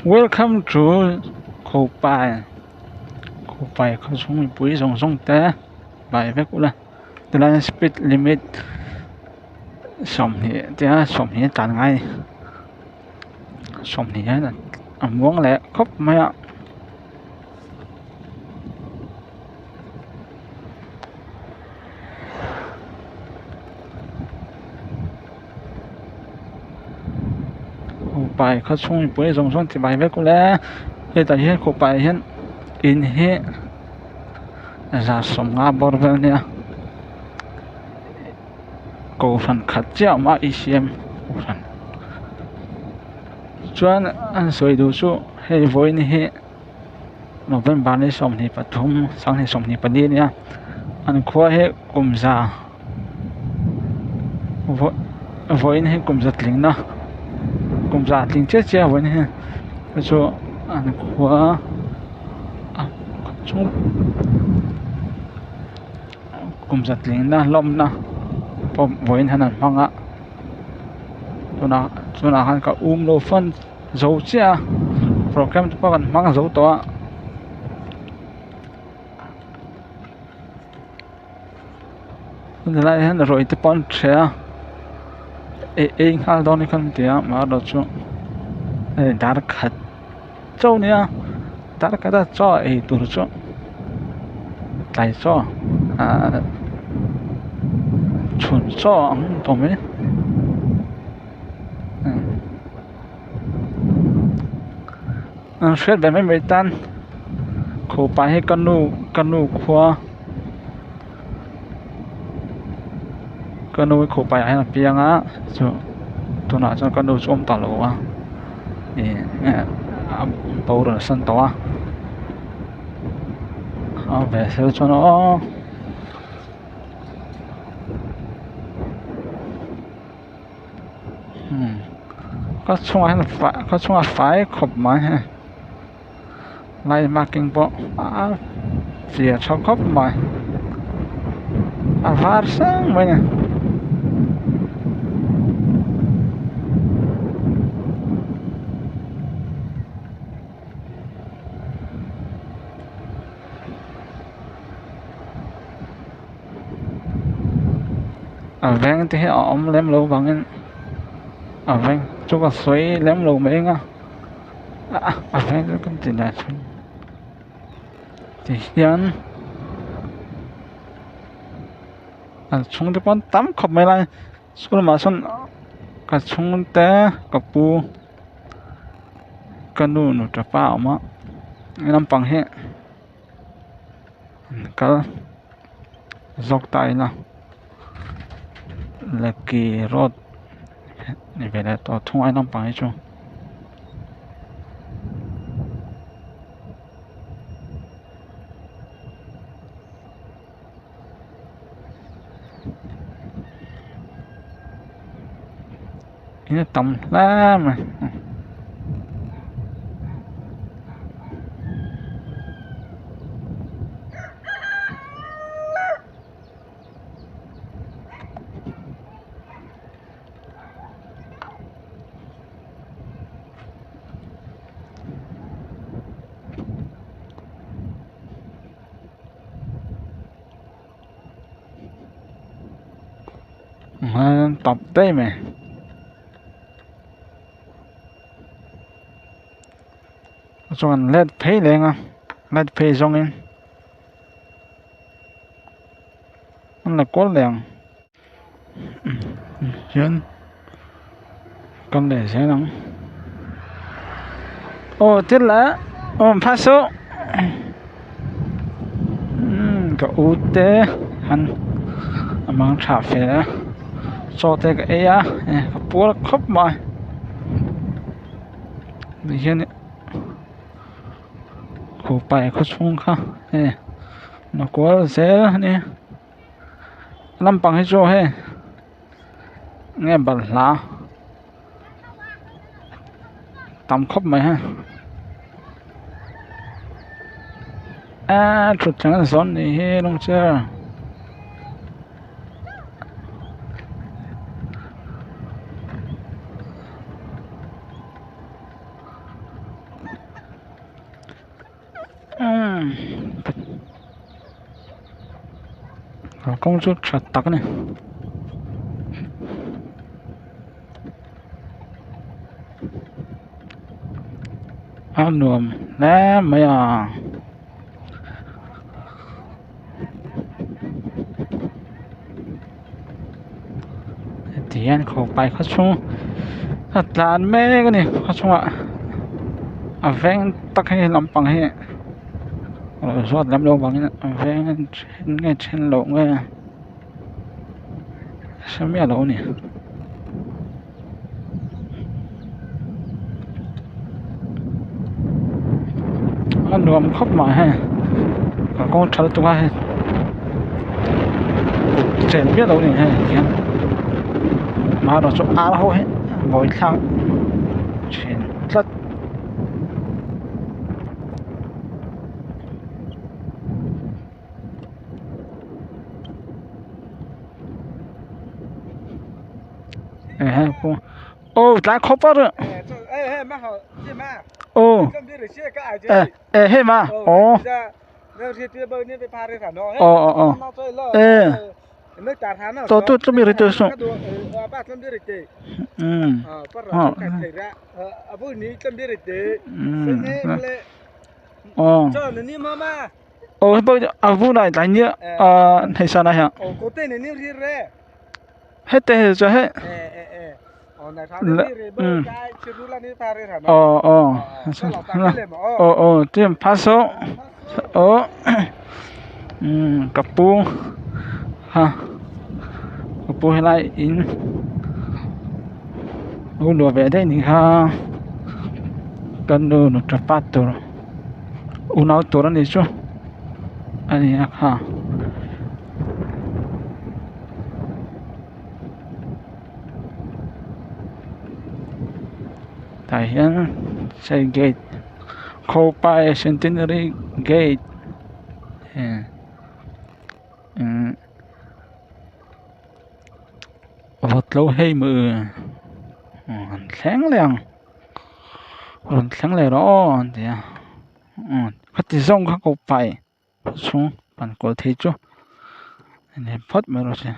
Welcome to Khawpai Khawpai khaw chhung mipui zawng zawng te bai vek ula tilai speed limit 20 tia 20 a tlan ngai a ni 20 hian a muang leh khawp mai a. Khawpai khaw chhung mipui zawng zawng ti bai vek ula hetah hian khawpai hian in hi 150 bawr vel a nia kohhran khat chiah a awm a E_C_M kohhran chuan an sawi duh chu hei vawiin hi. November ni 23 2024 a nia an khua hi kum za vawiin hi kum za tling na kum za tling chiah chiah vawiin hi chu chu an khua a chhung kum za tling na hlawmna pawh vawiin hian an hmang a tunah tunah khan ka um lo fan. Zo chiah a programme te pawh kan hmang zo tawh a helai hian ruai te pawh an ṭheh a ei ei nghal dawn ni kha an ti a amaherawhchu hei dar khat chauh a nia dar khat a chaw ei tur chu tlai chaw ahh chhun chaw ang tawh mai. An hriat ve mai mai tan khupa hi ka nu ka nu khua ka nu hi khupa ah hian a piang a chu tunah chuan ka nu chu a awm ta lo a ih a boral san tawh a a ve sel chuan aw. Ka chhungah hian ka chhungah fai khawp mai hei light marking pawh a fiah tha khawp mai a var sang mai a ni. A veng te hi a awm lem lo vangin a veng chu ka sawi lem lo mai ang a a veng chu kan ti dan chu tihian a chhungte pawh an tam khawp mai lai school lamah sawn ka chhungte ka pu ka nu nuṭa pa a awm a naupang hi. An kal zawk ta ila lucky road ni ve leh tawh thung a naupang hi chu. In a tam hle mai. Tawp daih mai chuan let phei leng a let phei zawngin an la kual leh ang hian kan leh zel ang aw thil lah awm phah suh umm ka u te an a mang tha fel a chaw te ka ei a ka puar khawp mai tihian khupai khaw chhung kha hei a kual zel a ni. Lampang hi chu hei nge balhla tam khawp mai hei eee thutthleng a zawn nih hi lung chair. Kalkawng chu tha tak a ni. A nuam hle mai a. Heti hian khawpai khaw chhung a tlan mek a ni khaw chhungah a veng tak hei lampang hi rawn zawt lem loh vangin a veng a then nge then loh nge a hre miah lo a ni. A nuam khawp mai hei kalkawng tha lutuk a hei kut chen miah lo a ni hei tihian amaherawh chu ar ho hi buaithlak thin tlat. Ô tlai khawp a ô ê hei ma ô ô ô ô ê to tu tu mi ri tu su um ờ ô hei pawh a vun ah tlai nia hei san ah hian hete hi chu hei aw aw aw aw chuan phasawh aw ka pu ha ka pu helai in lo luah ve daih ni kha ka nu nuta pa tur unau tur a ni chu a ni a kha. Tah hian hei gate khawpai centenary gate eh vawt lo hei maw an thleng leh ang rawn thleng leh rawh aw an ti a khati zawng kha ko pai. Chhung pan kawl thei chu a ni phawt mai rawh se.